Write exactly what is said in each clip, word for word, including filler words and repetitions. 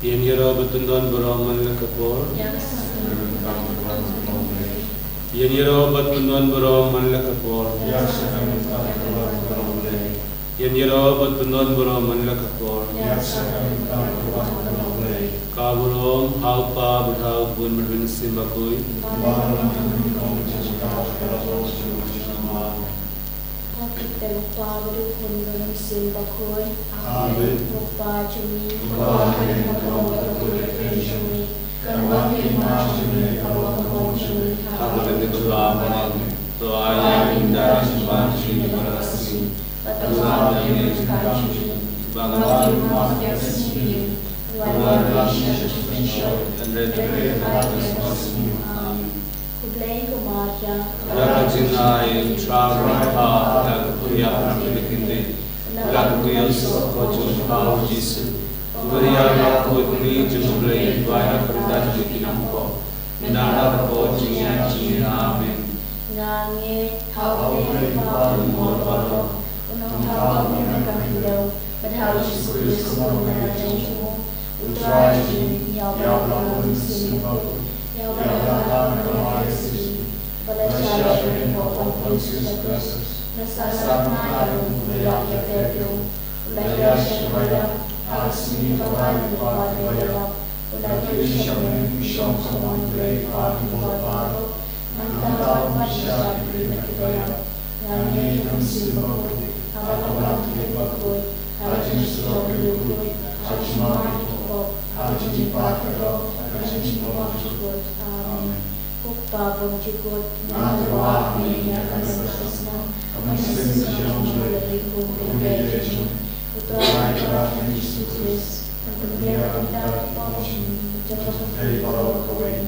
Ïa ngi ïaroh bad pyndon baroh man la ka por. Ïa ngi ïaroh bad pyndon baroh man la ka por. Ïa ngi ïaroh bad pyndon baroh man la ka por. Ka burom ha u Kpa bad ha u Khun bad ha u Mynsiem Bakhuid. Amen. Ko Kpa bad u Khun bad u Mynsiem Bakhuid. Amen. Ko Kpa jong ngi, ko Kpa jong ngi, ko Kpa jong ngi. Kan wan ki ma jong ngi, ka wan ka mon jong ngi. Ha ka lynti ka blam. Amen. To ai ïa ngi u da jingwan jong ngi ba la ka sngi. Bad to ai ïa ngi u da jingwan jong ngi. Ba ngi wan ïa ka sngi. Ba ngi wan ïa ka sngi. Hynrei to ai ïa ngi u da jingwan. Amen. Khublei ko Maria. Da ka jingai, Trai u don bad pha, da ka kyrkhu ïa pha na pdeng ki khyndai, da ka kyrkhu ïa u Soh ka jong pha u Jisu. Ko Maria mapneh jong U Blei, duwai ïa phi ki nongpop, mynta bad ha ka por jingïap jong ngi. Amen. Nga ngeit ha U Blei Kpa u Mor baroh, u Nongthaw uba ïeit ka khyndew, bad ha U Jisu Khrist u Khun ba la jong U, U Trai jong ngi, ïa uba la bun sien bakhuid, ïa uba la kha na ka Mari Sri, ba la shah ïa ka kyrteng u Pontius Pilatus, la sahnarphna ïa u, la ïap ïa ka kyrteng, la ïaishah ïa u, ha ka sngi kaba nyngkong kaba ïap, u la kiew sha bneng, u shong ha ka mon U Blei Kpa jong ngi baroh. Mynta bad marshwa ha ki briew bad kiba ïap. Nga ngeit ha U Mynsiem Bakhuid, ha ka Balang Katholik bakhuid, ha ka jingsuk bakhuid, ha ka jingmap ïa ki pop, ha ka jingim bakhraw, ha ka jingim bakhraw. Amen. Ko Kpa bymjukut, nga tyrwa ha me ïa ka mynsiem ka snam, ka mynsiem ka jong U Blei, U Trai jong ngi, U Trai U Jisu Khrist, un pynbiang ïa ka pop jong ngi, jong ka pyrthei baroh kawei.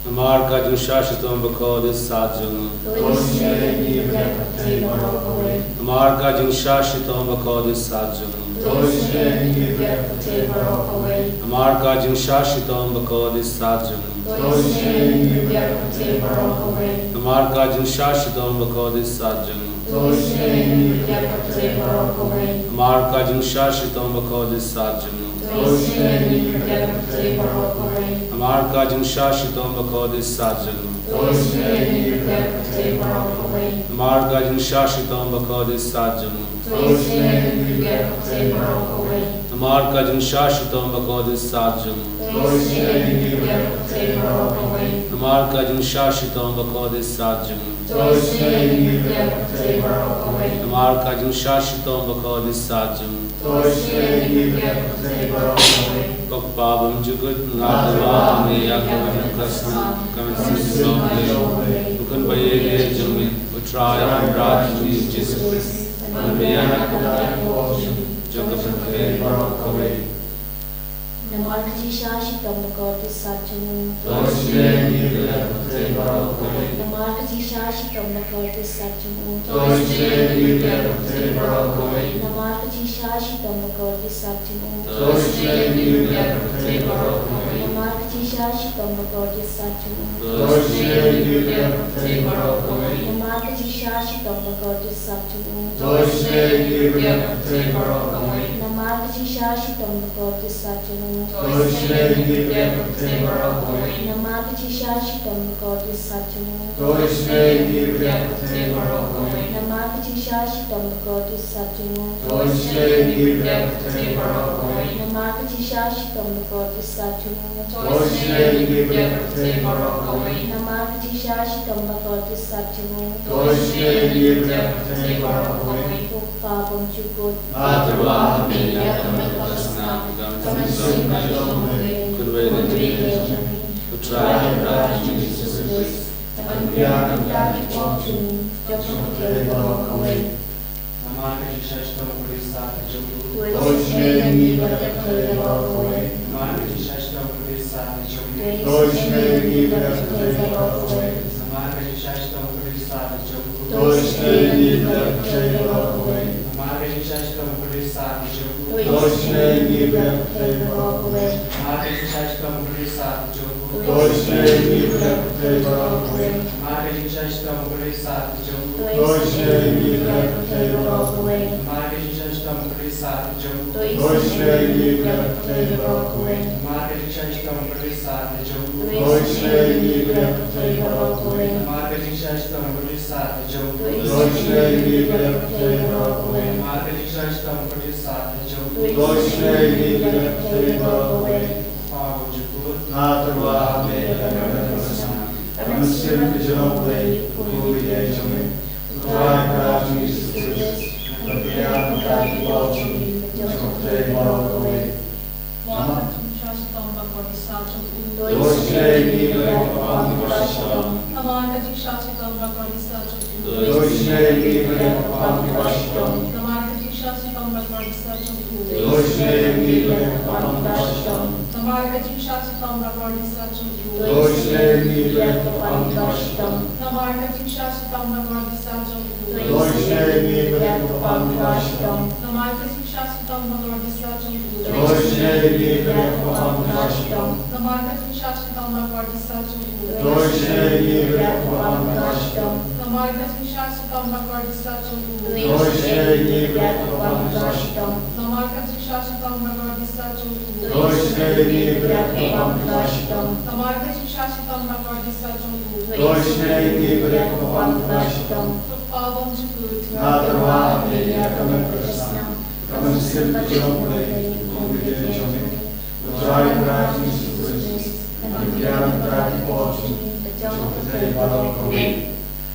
Namar ka jingshah shitom bakordit sat jong u. To isynei ïa ngi bad ïa ka pyrthei baroh kawei. Namar ka jingshah shitom bakordit sat jong u. To isynei ïa ngi bad ïa ka pyrthei baroh kawei. Namar ka jingshah shitom bakordit sat jong u. To isynei ïa ngi bad ïa ka pyrthei baroh kawei. Namar ka jingshah shitom bakordit sat jong u. To isynei ïa ngi bad ïa ka pyrthei baroh kawei. Namar ka jingshah shitom bakordit sat jong u. To isynei ïa ngi bad ïa ka pyrthei baroh kawei. Namar ka jingshah shitom bakordit sat jong u. To isynei ïa ngi bad ïa ka pyrthei baroh kawei. Namar ka jingshah shitom bakordit sat jong u. To isynei ïa ngi bad ïa ka pyrthei baroh kawei. Namar ka jingshah shitom bakordit sat jong u. To isynei ïa ngi bad ïa ka pyrthei baroh kawei. Namar ka jingshah shitom bakordit sat jong u. To isynei ïa ngi bad ïa ka pyrthei baroh kawei. Namar ka jingshah shitom bakordit sat jong u. To isynei ïa ngi bad ïa ka pyrthei baroh kawei. Ko Kpa bymjukut, nga tyrwa ha me ïa ka wan ka snam, ka mynsiem ka jong U Blei, U Khun ba ïeit jong ngi, U Trai Kynrad jong ngi U Jisu Khrist, un pynbiang ïa ka pop jong ngi, jong ka pyrthei baroh kawei. Namar ka jingshah shitom bakordit sat jong u. To isynei ïa ngi bad ïa ka pyrthei baroh kawei. Namar ka jingshah shitom bakordit sat jong u. To isynei ïa ngi bad ïa ka pyrthei baroh kawei. Namar ka jingshah shitom bakordit sat jong u. To isynei ïa ngi bad ïa ka pyrthei baroh kawei. Namar ka jingshah shitom bakordit sat jong u. To isynei ïa ngi bad ïa ka pyrthei baroh kawei. Namar ka jingshah shitom bakordit sat jong u. To isynei ïa ngi bad ïa ka pyrthei baroh kawei. Namar ka jingshah shitom bakordit sat jong u. To isynei ïa ngi bad ïa ka pyrthei baroh kawei. Namar ka jingshah shitom bakordit sat jong u. To isynei ïa ngi bad ïa ka pyrthei baroh kawei. Namar ka jingshah shitom bakordit sat jong u. To isynei ïa ngi bad ïa ka pyrthei baroh kawei. Namar ka jingshah shitom bakordit sat jong u. To isynei ïa ngi bad ïa ka pyrthei baroh kawei. Namar ka jingshah shitom bakordit sat jong u. To isynei ïa ngi bad ïa ka pyrthei baroh kawei. Ko Kpa bymjukut. Nga tyrwa ha me ïa ka wan ka snam, ka mynsiem ka jong U Blei, U Khun ba ïeit jong ngi, U Trai Kynrad jong ngi U Jisu Khrist, un pynbiang ïa ka pop jong ngi, jong ka pyrthei baroh kawei. Namar ka jingshah shitom bakordit sat jong u. To isynei ïa ngi bad ïa ka pyrthei baroh kawei. Namar ka jingshah shitom bakordit sat jong u. To isynei ïa ngi bad ïa ka pyrthei baroh kawei. Namar ka jingshah shitom bakordit sat jong u. To isynei ïa ngi bad ïa ka pyrthei baroh kawei. Namar ka jingshah shitom bakordit sat jong u. To isynei ïa ngi bad ïa ka pyrthei baroh kawei. Namar ka jingshah shitom u Khrist ha ka jong u. To isynei ïa ngi bad ïa ka pyrthei baroh kawei. Namar ka jingshah shitom u Khrist ha ka jong u. To isynei ïa ngi bad ïa ka pyrthei baroh kawei. Namar ka jingshah shitom u Khrist ha ka jong u. To isynei ïa ngi bad ïa ka pyrthei baroh kawei. Namar ka jingshah shitom u Khrist ha ka jong u. To isynei ïa ngi bad ïa ka pyrthei baroh kawei. Namar ka jingshah shitom u Khrist ha ka jong u. To isynei ïa ngi bad ïa ka pyrthei baroh kawei. Namar ka jingshah shitom u Khrist ha ka jong u. To isynei ïa ngi bad ïa ka pyrthei baroh kawei. Kpa bymjukut. Nga tyrwa ha me ïa ka mynsiem ka jong U Blei, U Blei jong ngi, U Trai Kynrad jong ngi Jisu Khrist, bad ka ïaid bad ka ïaid ki paw jong ngi, jong ka pyrthei baroh kawei. Namar ka jingshah shitom bakordit sah jong u. To isynei ïa ngi bad ïa ka pang kiba shitom. Namar ka jingshah shitom bakordit sah jong u. To isynei ïa ngi bad ïa ka pang kiba shitom. Namar ka jingshah shitom bakordit sah jong u. To isynei ïa ngi bad ïa ka pang kiba shitom. Namar ka jingshah shitom bakordit sah jong u. To isynei ïa ngi bad ïa ka pang kiba shitom. Namar ka jingshah shitom bakordit sah jong u. To isynei ïa ngi bad ïa ka pang kiba shitom. Namar ka jingshah shitom bakordit sah jong u. To isynei ïa ngi bad ïa ka pang kiba shitom. Namar ka jingshah shitom bakordit sah jong u. To isynei ïa ngi bad ïa ka pang kiba shitom. Namar ka jingshah shitom bakordit sah jong u. To isynei ïa ngi bad ïa ka pang kiba shitom. Namar ka jingshah shitom bakordit sah jong u. To isynei ïa ngi bad ïa ka pang kiba shitom. Namar ka jingshah shitom bakordit sah jong u. To isynei ïa ngi bad ïa ka pang kiba shitom. Kpa bymjukut. Nga tyrwa ha me ïa ka mynsiem ka jong U Blei, U Blei jong ngi, U Trai Kynrad jong ngi Jisu Khrist, bad ka ïaid bad ka ïaid ki paw jong ngi, jong ka pyrthei baroh kawei.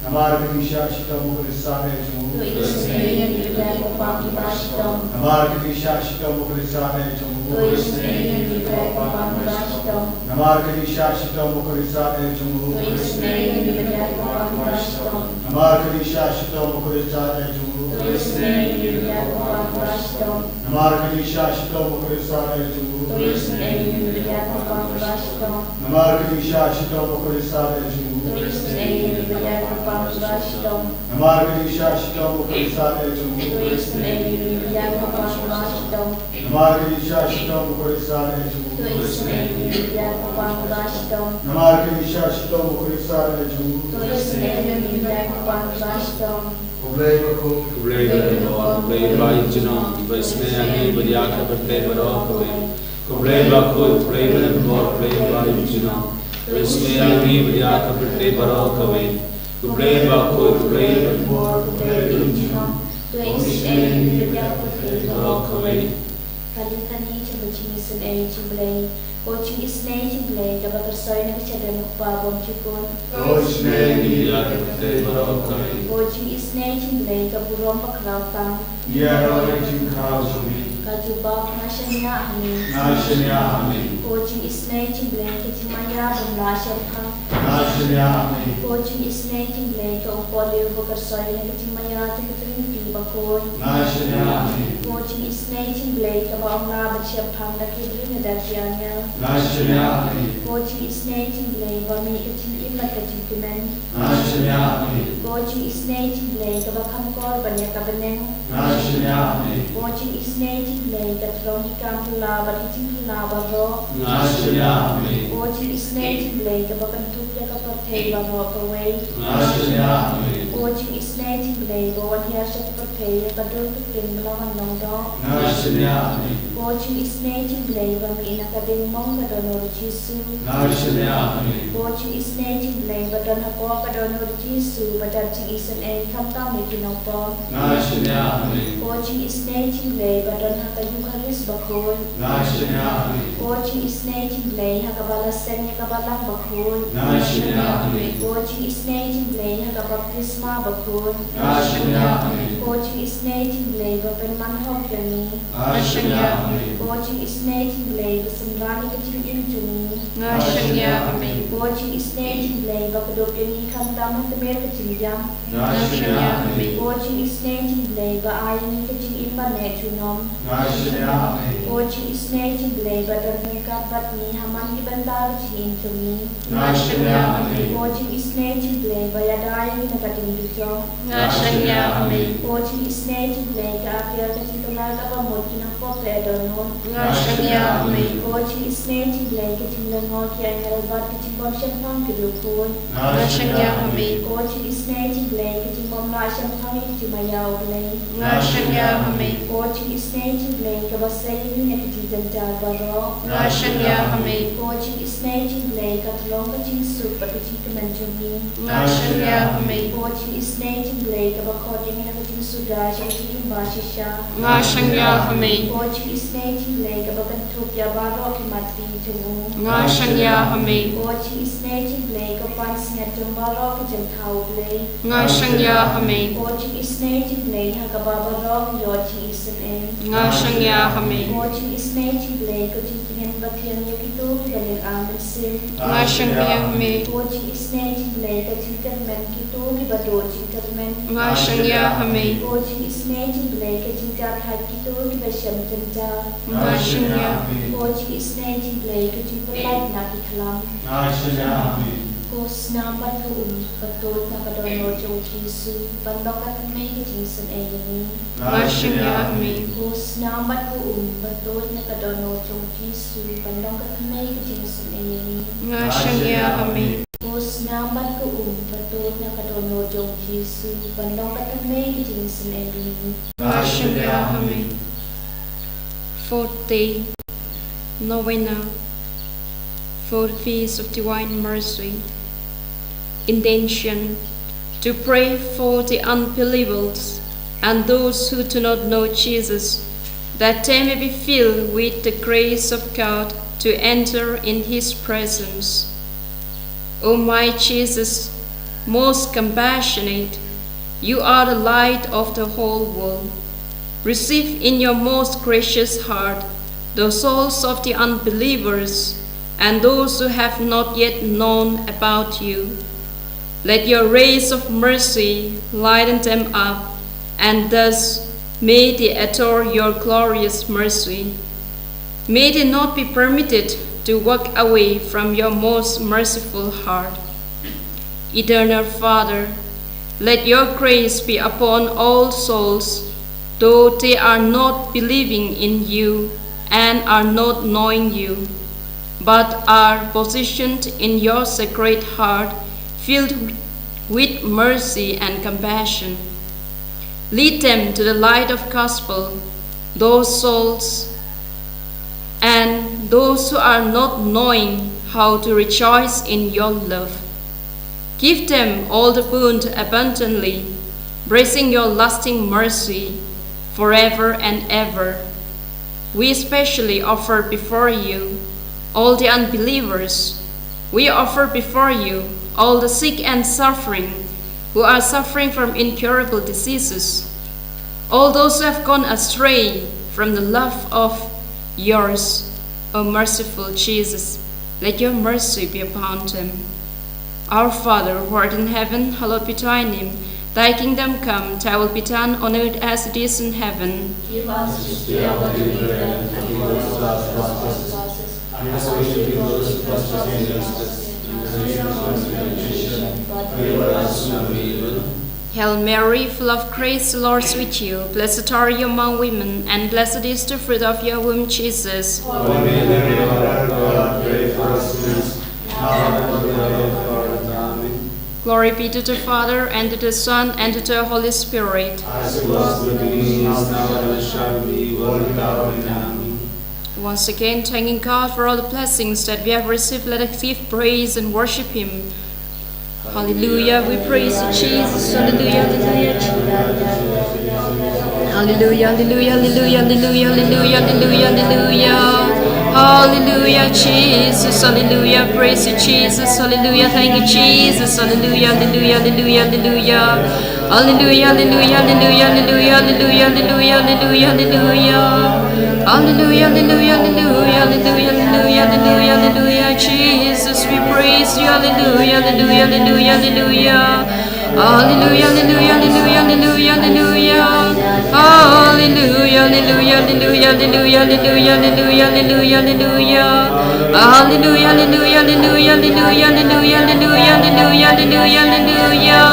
Namar ka jingshah shitom u Khrist ha ka jong u. To isynei ïa ngi bad ïa ka pang kiba shitom. Namar ka jingshah shitom u Khrist ha ka jong u. To isynei ïa ngi bad ïa ka pang kiba shitom. Namar ka jingshah shitom u Khrist ha ka jong u. To isynei ïa ngi bad ïa ka pang kiba shitom. Namar ka jingshah shitom u Khrist ha ka jong u. To isynei ïa ngi bad ïa ka pang kiba shitom. Namar ka jingshah shitom u Khrist ha ka jong u. To isynei ïa ngi bad ïa ka pang kiba shitom. Namar ka jingshah shitom u Khrist ha ka jong u. To isynei ïa ngi bad ïa ka pang kiba shitom. Namar ka jingshah shitom u Khrist ha ka jong u. To isynei ïa ngi bad ïa ka pang kiba shitom. Namar ka jingshah shitom u Khrist ha ka jong u. To isynei ïa ngi bad ïa ka pang kiba shitom. Namar ka jingshah shitom u Khrist ha ka jong u. To isynei ïa ngi bad ïa ka pang kiba shitom. Ko Blei bakhuid, ko Blei ba lyngkot, ko Blei ba ïeit junom, to isynei ïa ngi bad ïa ka pyrthei baroh kawei. Ko Blei bakhuid, ko Blei ba lyngkot, ko Blei ba ïeit junom, to isynei ïa ngi bad ïa ka pyrthei baroh kawei. Ko Blei bakhuid, ko Blei ba lyngkot, ko Blei ba ïeit junom, to isynei ïa ngi bad ïa ka pyrthei baroh kawei. Kane, kane ka dei ka jingisynei jong U Blei. Ko jingisynei jong U Blei kaba kyrsoi na ka jingim u Kpa bymjukut. To isynei ïa ngi bad ïa ka pyrthei baroh kawei. Ko jingisynei jong U Blei ka burom bakhraw tam. Ïaroh ïa ka jingkhraw jong me. Ka jubab, nga shaniah ha me. Nga shaniah ha me. Ko jingisynei jong U Blei ka jingmaïa bym lah shemphang. Nga shaniah ha me. Ko jingisynei jong U Blei ka umpohliew ba kyrsoi na ka jingmaïa jong ka Trinity bakhuid. Nga shaniah ha me. Ko jingisynei jong U Blei kaba ym lah ban shemphang da ki briew ne da ki angel. Nga shaniah ha me. Ko jingisynei jong U Blei ba mih ka jingim bad ka jingkmen. Nga shaniah ha me. Ko jingisynei jong U Blei kaba kham kor ban ïa ka bneng. Nga shaniah ha me. Ko jingisynei jong U Blei ka tyrong ki kam phylla bad ki jingphylla baroh. Nga shaniah ha me. Ko jingisynei jong U Blei kaba kynthup ïa ka pyrthei baroh kawei. Nga shaniah ha me. Ko jingisynei jong U Blei ba wan hiar sha ka pyrthei ïa ka dur ka pyrthei ba la wan long doh. Nga shaniah ha me. Ko jingisynei jong U Blei ba mih na ka diengmong ka don u Jisu. Nga shaniah ha me. Ko jingisynei jong U Blei ba don hapoh ka don u Jisu ba dap jingisynei khamtam ïa ki nongpop. Nga shaniah ha me. Ko jingisynei jong U Blei ba don ha ka Eukharist bakhuid. Nga shaniah ha me. Ko jingisynei jong U Blei ha kaba la seng ïa ka balang bakhuid. Nga shaniah ha me. Ko jingisynei jong U Blei ha ka baptisma bakhuid. Nga shaniah ha me. Ko jingisynei jong U Blei ba pynman hok ïa ngi. Nga shaniah ha me. Ko jingisynei jong U Blei ba synran ïa ka jingim jong ngi. Nga shaniah ha me. Ko jingisynei jong U Blei ba kdup ïa ngi khamtam ha tmier ka jingïap. Nga shaniah ha me. Ko jingisynei jong U Blei ba ai ïa ngi ka jingim ban neh junom. Nga shaniah ha me. Ko jingisynei jong U Blei ba don ryngkat bad ngi ha man ki bynta ka jingim jong ngi. Nga shaniah ha me. Ko jingisynei jong U Blei ba ïada ïa ngi na ka ding dujok. Nga shaniah ha me. Ko jingisynei jong U Blei ka atiar ka jingkylla kaba mut ki nongpop ba ïadon. Nga shaniah ha me. Ko jingisynei jong U Blei ka jinglyngngoh ki angel bad ka jingbym shemphang ki riewkhuid. Nga shaniah ha me. Ko jingisynei jong U Blei ka jingbym lah shemphang ïa ka jingmaïa U Blei. Nga shaniah ha me. Ko jingisynei jong U Blei kaba sei ïa ngi na ka jingjynjar baroh. Nga shaniah ha me. Ko jingisynei jong U Blei ka tyllong ka jingsuk bad ka jingkmen jong ngi. Nga shaniah ha me. Ko jingisynei jong U Blei kaba khot ïa ngi na ka jingsuda sha ka jingim bashisha. Nga shaniah ha me. Ko jingisynei jong U Blei kaba kynthup ïa baroh ki mat Nga shaniah ha me. Ko jingisynei jong U Blei ka pansngiat jong baroh ki jingthaw U Blei. Nga shaniah ha me. Ko jingisynei jong U Blei ha kaba baroh ki ïoh jingisynei. Nga shaniah ha me. Ko jingisynei jong U Blei ka jingkynnoh ba thiang ïa kito kiba lynga mynsiem. Nga shaniah ha me. Ko jingisynei jong U Blei ka jingkyrmen kito kiba duh jingkyrmen. Nga shaniah ha me. Ko jingisynei jong U Blei ka jingkyrhai kito kiba shem jynjar. Nga shaniah ha me. Ko jingisynei jong U Blei ka jingpyllait na ki khlam. Nga shaniah ha me. Ko snam bad ko um ba tuid na ka dohnud jong U Jisu ban long ka thymmei ka jingisynei ïa ngi. Nga shaniah ha me. Ko snam bad ko um ba tuid na ka dohnud jong U Jisu ban long ka thymmei ka jingisynei ïa ngi. Nga shaniah ha me. Ko snam bad ko um ba tuid na ka dohnud jong U Jisu ban long ka thymmei ka jingisynei ïa ngi. Nga shaniah ha me. Fourth day, novena for the feast of Divine Mercy. Intention: to pray for the unbelievers and those who do not know Jesus, that they may be filled with the grace of God to enter in his presence. O my Jesus, most compassionate, you are the light of the whole world. Receive in your most gracious heart the souls of the unbelievers and those who have not yet known about you. Let your rays of mercy lighten them up, and thus may they adore your glorious mercy. May they not be permitted to walk away from your most merciful heart. Eternal Father, let your grace be upon all souls, though they are not believing in you and are not knowing you, but are positioned in your sacred heart, filled with mercy and compassion. Lead them to the light of gospel, those souls, and those who are not knowing how to rejoice in your love. Give them all the boon abundantly, praising your lasting mercy forever and ever. We especially offer before you all the unbelievers. We offer before you all the sick and suffering who are suffering from incurable diseases, all those who have gone astray from the love of yours. O merciful Jesus, let your mercy be upon them. Our Father, who art in heaven, hallowed be thy name. Thy kingdom come, thy will be done on earth as it is in heaven. Give us this day our daily bread, and forgive us our trespasses, as we forgive those who trespass against us. And lead us not into temptation, but deliver us from evil. Hail Mary, full of grace, the Lord is with you. Blessed are you among women, and blessed is the fruit of your womb, Jesus. Holy Mary, Mother of God, pray for us sinners, now and at the hour of our death. Amen. Glory be to the Father, and to the Son, and to the Holy Spirit. As it was in the beginning, is now, and ever shall be, world without end. Amen. Once again, thanking God for all the blessings that we have received, let us give praise and worship Him. Hallelujah, we praise you, Jesus. Hallelujah, hallelujah, Je-, hallelujah, hallelujah, hallelujah, hallelujah, hallelujah. Hallelujah, Jesus. Hallelujah, praise you, Jesus. Hallelujah, thank you, Jesus. Hallelujah, hallelujah, hallelujah, hallelujah. Hallelujah, hallelujah, hallelujah, hallelujah, hallelujah, hallelujah, hallelujah. Hallelujah, hallelujah, hallelujah, hallelujah, hallelujah, hallelujah, hallelujah. Jesus, we praise you. Hallelujah, hallelujah, hallelujah, hallelujah. Hallelujah, hallelujah, hallelujah, hallelujah, hallelujah. Hallelujah, hallelujah, hallelujah, hallelujah, hallelujah, hallelujah, hallelujah, hallelujah. Hallelujah, hallelujah, hallelujah, hallelujah, hallelujah, hallelujah, hallelujah, hallelujah.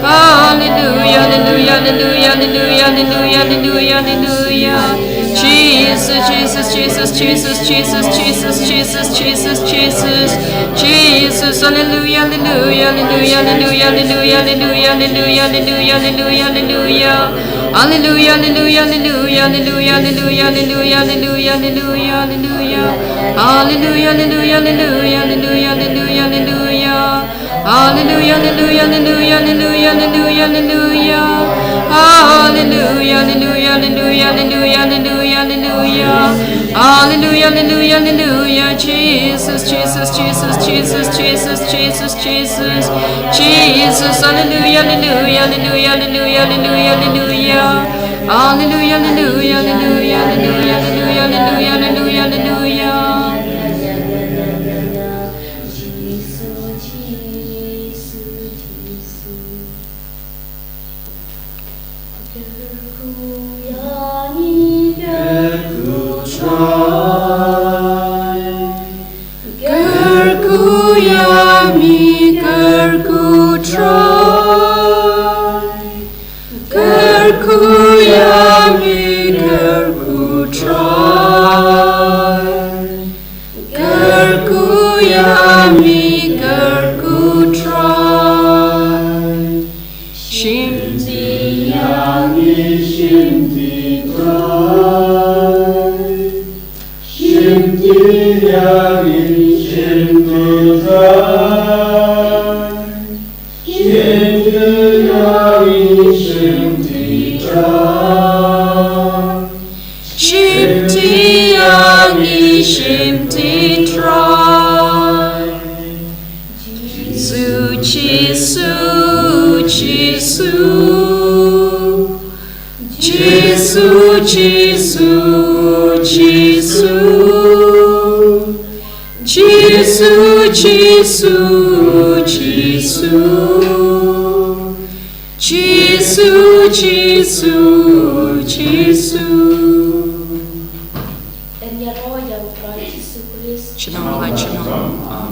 Hallelujah, hallelujah, hallelujah, hallelujah, hallelujah, hallelujah, hallelujah. Jesus, Jesus, Jesus, Jesus, Jesus, Jesus, Jesus, Jesus, Jesus. Jesus, hallelujah, hallelujah, hallelujah, hallelujah, hallelujah, hallelujah, hallelujah, hallelujah, hallelujah. Hallelujah, hallelujah, hallelujah, hallelujah, hallelujah, hallelujah, hallelujah, hallelujah. Hallelujah, hallelujah, hallelujah, hallelujah, hallelujah, hallelujah. Hallelujah, hallelujah, hallelujah, hallelujah, hallelujah, hallelujah. Hallelujah, hallelujah, hallelujah, hallelujah, hallelujah. Hallelujah, hallelujah, hallelujah, hallelujah. Jesus, Jesus, Jesus, Jesus, Jesus, Jesus, Jesus. Jesus, hallelujah, hallelujah, hallelujah, hallelujah, hallelujah, hallelujah. Hallelujah, hallelujah, hallelujah, hallelujah, hallelujah, hallelujah, hallelujah, hallelujah. Kyrkhu ïa ngi, kyrkhu Trai. Kyrkhu ïa ngi, kyrkhu Trai. Kyrkhu ïa ngi, kyrkhu Trai. Shim ti ïa ngi, shim ti Trai. Shim ti ïa ngi, shim ti Trai. Shim ti ïa ngi, shim ti Trai. Shim ti ïa ngi, shim ti Trai. Jisu, Jisu, Jisu. Jisu, Jisu, Jisu. Jisu, Jisu, Jisu. Jisu, Jisu, Jisu. Yn ïaroh ïa u Trai Jisu Khrist. Shnong ha shnong.